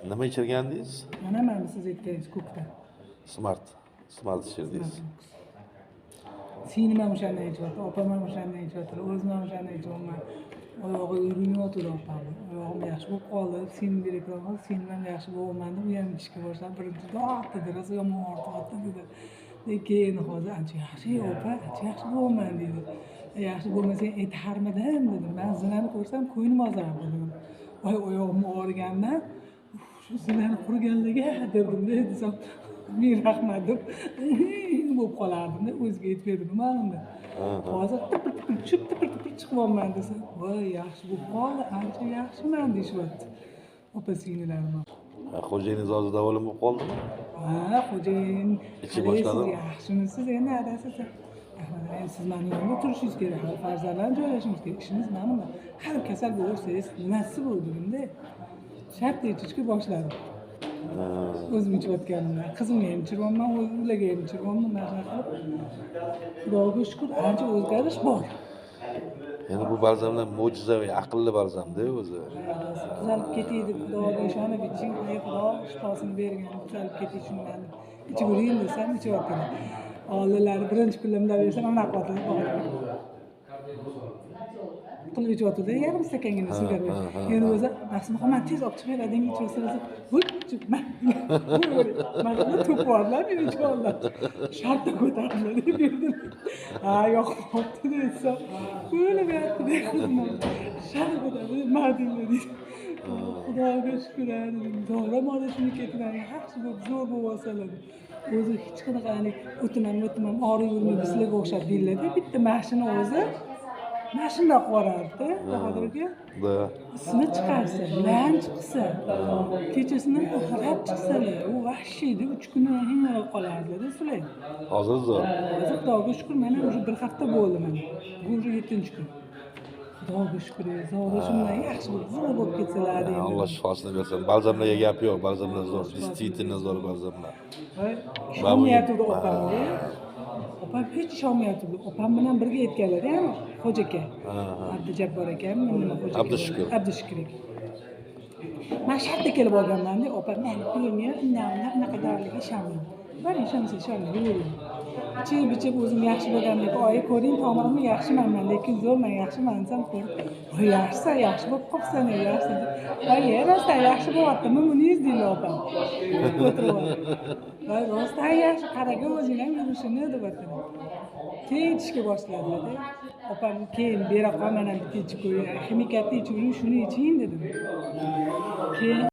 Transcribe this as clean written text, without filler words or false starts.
Nima ichirgandingiz? Mana mana siz aytganingiz ko'kdan. Smart. Smart ichirdingiz. Singlim ham o'shandan ichyapti, opam ham o'shandan ichyapti, o'zim ham o'shandan ichyapman. Oyog'i yurmayotgandi opam. Oyog'im yaxshi bo'lib qoldi. Singlim direktor, singlim ham yaxshi bo'lyapman deb u ham ichishga boshladi. Birinchi dod dedi, rosa yomon og'rityapti dedi. Keyin hozir ancha yaxshi, opa, ancha yaxshi bo'lyapman deydi. Yaxshi bo'lmasang aytarmidim dedim. Man zinani ko'rsam ko'nglim ozardi dedim. Voy, oyog'im og'rigandan shu zinani qurganliga derdimda desam, ming rahmat deb bo'lib qolardimda, o'ziga aytib berdim man unda. Hozir tipir tipir tushib, tipir tipir chiqyapman desa, voy, yaxshi bo'lib qoldi, ancha yaxshiman deyishyapti opa singillarim. Xo'jayiningiz hozir davolanib qoldimi? Ha, xo'jayin Ichi boshladimi? Yaxshimisiz endi adasi? Endi siz mani yonimda turishingiz kerak, hali farzandlarni joylashimiz kerak, ishimiz mana. Har kasal bo'lsangiz nimasi bu dedimda, shartta ichishga boshladim. O'zim ichayotganimdan qizimga ham ichiryapman, ularga ham ichiryapman. Mana shunaqa qilib, Xudoga shukur, ancha o'zgarish bor. Endi bu balzamlar mo'jizaviy, aqlli balzamda o'zi. Tuzalib ketay deb Xudoga ishonib iching, ey Xudo, shifosini bergin, tuzalib ketay shundan, ichib yuring desam ichyaptilar. Oldinlari birinchi kunlarimda bersam anaqa qilib ichyotganda yarim stakangina suvga qo'yib. Endi o'zi Maxsum man tez olib chiqib berading, ichyapsa mana to'kib yubordilar, meni ichib oldilar. Shartta ko'tardilar deb berdilar. Ha, yoqib qolibdi desam, o'lib yotdi qizim. Shartta ko'tardi, nima deydi deydi. Xudoga shukur dedim. To'g'ri, mana shuni ketidan yaxshi bo'lib, zo'r bo'lib olsalar. O'zi hech qanaqa o'tinam o'tinam og'rib yurmaydi, sizlarga o'xshab deyiladi. Bitta mashina o'zi mana shundoq borardi Bahodir aka. Ismi chiqarsa, lan chiqsa, kechasini uxlab chiqsalar, u vahshiydi, 3 kun qiynalib qolardi-da sizlar. Hozir zo'r. Hozir Xudoga shukur, mana уже bir hafta bo'ldi mana. Bu уже 7-kun. Xudoga shukur, zo'r shundan yaxshi bo'lib, zo'r bo'lib ketsalar deydi. Alloh shifosini bersin. Balzamlarga gap yo'q, balzamlar zo'r, действительно zo'r balzamlar. Ishonmayotgandi opam. Opam hech ishonmayotgandi. Opam bilan birga aytganlar, ya'ni Xo'ja aka. Abdujabbor akam, nima Xo'ja aka. Abdushukur. Abdushukur aka. Men shartta kelib olganman-da, opam men bilmayman, unaqa dorilarga ishonmayman. Bor ishonsa ishonmang, yuravering. Ichib ichib o'zim yaxshi bo'lganimda, oyi ko'ring, tomirimni yaxshiman man, lekin zo'rman, yaxshiman desam ko'rib, voy yaxshisan, yaxshi bo'lib qolibsan, yaxshi. Voy, rostdan yaxshi bo'lyaptimi buningiz deydi opam. O'tirib olib. Voy, rostdan yaxshi, qaraga o'zing ham yurishini deb o'tirib. Keyin ichishga boshladilar-da. Opam keyin bera qol, mana bitta ichib ko'ring, ximikatni ichib yuring, shuni iching dedim. Keyin